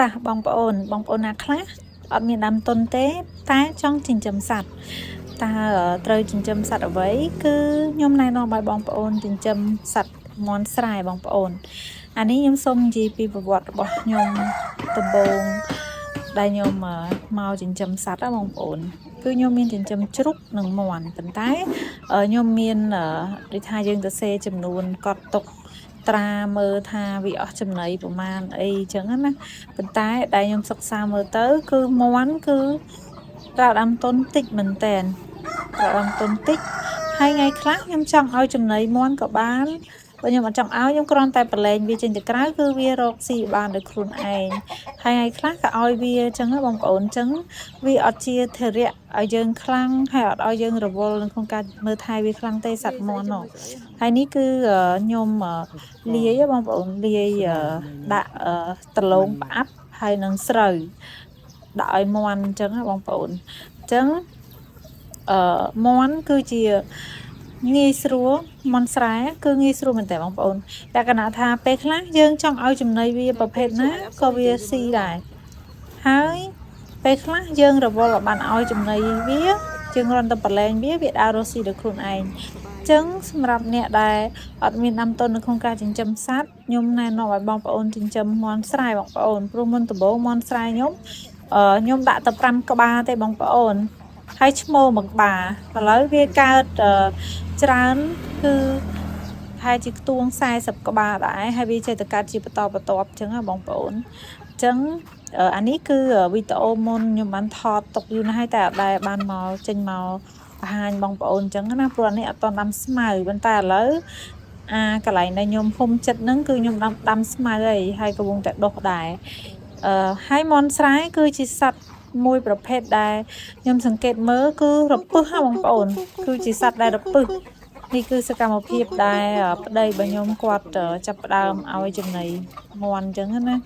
តោះបងប្អូនបងប្អូនណាខ្លះអត់មានដើមទុនទេ តែចង់ចិញ្ចឹមសត្វតើត្រូវចិញ្ចឹមសត្វអ្វីគឺខ្ញុំណែនាំឲ្យបងប្អូនចិញ្ចឹមសត្វមាន់ស្រែបងប្អូនអានេះខ្ញុំសូមនិយាយពីប្រវត្តិរបស់ខ្ញុំដំបូងដែលខ្ញុំមកចិញ្ចឹមសត្វណាបងប្អូនគឺខ្ញុំមានចិញ្ចឹមជ្រូកនិងមាន់ប៉ុន្តែខ្ញុំមានដូចថាយើងទៅសេចំនួនកត់ទុកត្រាមើលថាវាអស់ចំណីប្រមាណអីចឹងណាប៉ុន្តែដែលខ្ញុំសិក្សាមើលទៅ គឺមាន់គឺត្រូវដាំទុនតិចមែនតែនត្រូវដាំទុនតិចហើយថ្ងៃខ្លះខ្ញុំចង់ឲ្យចំណីមាន់ក៏បានបើខ្ញុំអត់ចង់ឲ្យខ្ញុំគ្រាន់តែប្រឡែងវាចេញទៅក្រៅគឺវារកស៊ីបានដោយខ្លួនឯងហើយថ្ងៃខ្លះក៏ឲ្យវាអញ្ចឹងណាបងប្អូនអញ្ចឹងវាអត់ជាធរៈឲ្យយើងខ្លាំងហើយអត់ឲ្យយើងរវល់នៅក្នុងការមើលថែវាខ្លាំងទេសត្វមាន់នោះហើយនេះគឺខ្ញុំលាយបងប្អូនលាយដាក់ដលងផ្អាប់ហើយនឹងស្រូវដាក់ឲ្យមាន់អញ្ចឹងណាបងប្អូនអញ្ចឹងអឺមាន់គឺជាងាយស្រួលមាន់ស្រែគឺងាយស្រួលមែនតើបងប្អូនតែកណៈថាពេលខ្លះយើងចង់ឲ្យចំណីវាប្រភេទណាក៏វាស៊ីដែរហើយពេលខ្លះយើងរវល់ឲ្យបានឲ្យចំណីវាយើងរន់តែប្រឡែងវាវាដើររកស៊ីដោយខ្លួនឯងចឹងសម្រាប់អ្នកដែលអត់មានដើមទុននៅក្នុងការចិញ្ចឹមសត្វខ្ញុំណែនាំឲ្យបងប្អូនចិញ្ចឹមមាន់ស្រែបងប្អូនព្រោះមុនដំបូងមាន់ស្រែខ្ញុំអឺខ្ញុំដាក់តែ5ក្បាលទេបងប្អូនហើយឈ្មោលមួយក្បាលឥឡូវវាកើតច្រើនគឺប្រហែលជាខ្ទង់40ក្បាលដែរហើយវាចេះតែកើតជាបន្តបន្ទាប់អញ្ចឹងណាបងប្អូនអញ្ចឹងអានេះគឺវីដេអូមុនខ្ញុំបានថតទុកយូរណាស់ហើយតែអត់ដែលបានមកចេញមកបង្ហាញបងប្អូនអញ្ចឹងណាព្រោះអានេះអត់តដាំស្មៅប៉ុន្តែឥឡូវអាកន្លែងដែលខ្ញុំហុំចិត្តហ្នឹងគឺខ្ញុំដាំដាំស្មៅហើយហើយកំពុងតែដុះដែរអឺហើយមាន់ស្រែគឺជាសត្វមួយប្រភេទដែលខ្ញុំសង្កេតមើលគឺរពឹសហ่ะបងប្អូន គឺជាសត្វដែលរពឹសនេះគឺសកម្មភាពដែលប្តីរបស់ខ្ញុំគាត់ចាប់ផ្ដើមឲ្យចំណីមាន់អញ្ចឹងណា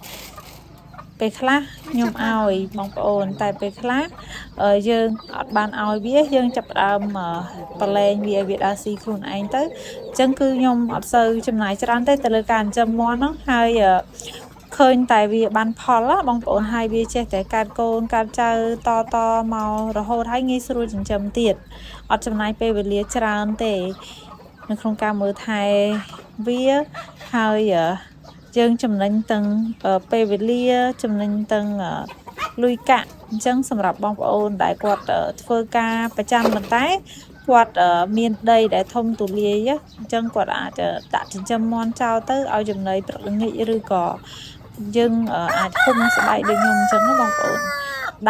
ពេលខ្លះខ្ញុំឲ្យបងប្អូនតែពេលខ្លះយើងអត់បានឲ្យវាយើងចាប់ផ្ដើមប្រឡែងវាឲ្យវាដើរស៊ីខ្លួនឯងទៅអញ្ចឹងគឺខ្ញុំអត់សូវចំណាយច្រើនទេទៅលើការចិញ្ចឹមមាន់ហ្នឹងហើយឃើញតែវាបានផលណាបងប្អូនហើយវាចេះតែកើតកូនកើតចៅតតមករហូតហើយងាយស្រួលចិញ្ចឹមទៀតអត់ចំណាយពេលវេលាច្រើនទេ នៅក្នុងការមើលថែវាហើយយើងចំណេញទាំងពេលវេលាចំណេញទាំងលុយកាក់អញ្ចឹងសម្រាប់បងប្អូនដែលគាត់ធ្វើការប្រចាំប៉ុន្តែគាត់មានដីដែលធំទូលាយអញ្ចឹងគាត់អាចដាក់ចិញ្ចឹមមាន់ចោលទៅឲ្យចំណីព្រឹកល្ងាចឬក៏យើងអាចហុំស្បែកដូចខ្ញុំអញ្ចឹងណាបងប្អូន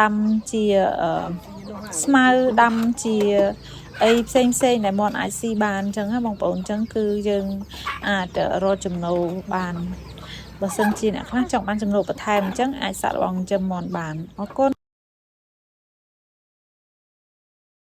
ដាំជាស្មៅដាំជាអីផ្សេងផ្សេងដែលមាន់អាចស៊ីបានអញ្ចឹងណាបងប្អូនអញ្ចឹងគឺយើងអាចរកចំណូលបានបើសិនជាអ្នកខ្លះចង់បានចំណូលបន្ថែមអញ្ចឹងអាចសាកល្បងចិញ្ចឹមមាន់បានអរគុណ។